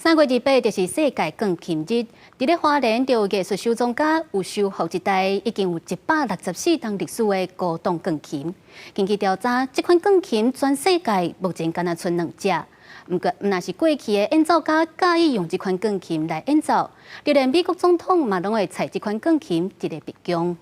3月28就是世界鋼琴日，佇咧花蓮就有藝術收藏家有修復一台已經有164冬歷史的古董鋼琴。根據調查，這款鋼琴全世界目前干焦賰兩隻。毋過，毋但是過去的演奏家佮意用這款鋼琴來演奏，就連美國總統嘛攏會踩這款鋼琴佇咧白宮。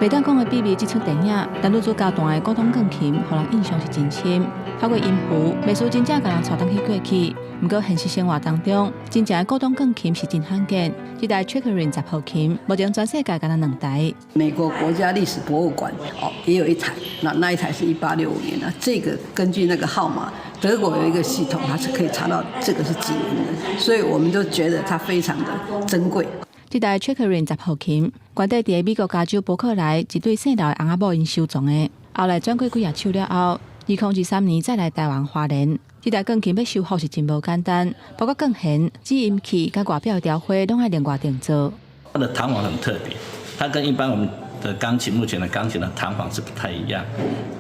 袂當講的秘密這齣電影，男女主角彈的古董鋼琴，予人印象是真深。透過音符，袂輸真正共人帶轉去過去。毋過現實生活當中，真正的古董鋼琴是真罕見。這台 Chickering 十號琴，目前全世界干焦兩台。美國國家歷史博物館哦，也有一台，那一台是1865年的。這個根據那個號碼，德國有一個系統，它是可以查到這個是幾年的，所以我們就覺得它非常的珍貴。這台 Chickering 十號琴，原底佇美國加州伯克萊一對姓劉的翁仔某𪜶收藏的，後來轉過幾仔手了後，2023年再來台灣花蓮。這台鋼琴欲修復是真無簡單，包括鋼弦、止音器佮外表的雕花，攏愛另外訂做。它的彈簧很特別，它跟一般我們的鋼琴目前的鋼琴的彈簧是不太一樣，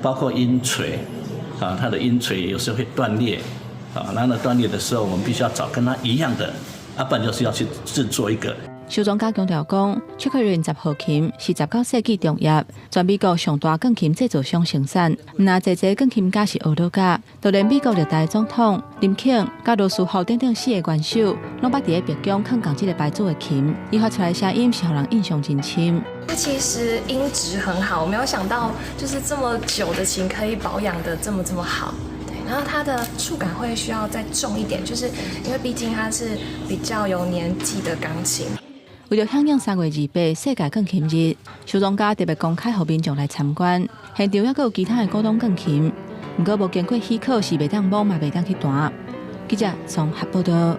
包括音錘啊，它的音錘有時候會斷裂啊，那斷裂的時候，我們必須要找跟它一樣的，啊，不然就是要去製作一個。收藏家強調講，Chickering 十號琴是19世紀中葉全美國上大鋼琴製造商生產，毋但濟濟鋼琴家是學老家，就連美國歷代總統林肯、佮羅斯福等等四个元首，攏捌佇咧白宮囥仝這个牌子的琴，伊發出來聲音是予人印象真深。它其實音質很好，我沒有想到就是這麼久的琴可以保養得這麼這麼好。對，然後它的觸感會需要再重一點，就是因為畢竟它是比較有年紀的鋼琴。為著響應3月28世界鋼琴日，收藏家特別公開予民眾來參觀，現場猶閣有其他的古董鋼琴，毋過無經過許可是袂當摸嘛袂當去彈。記者綜合報道。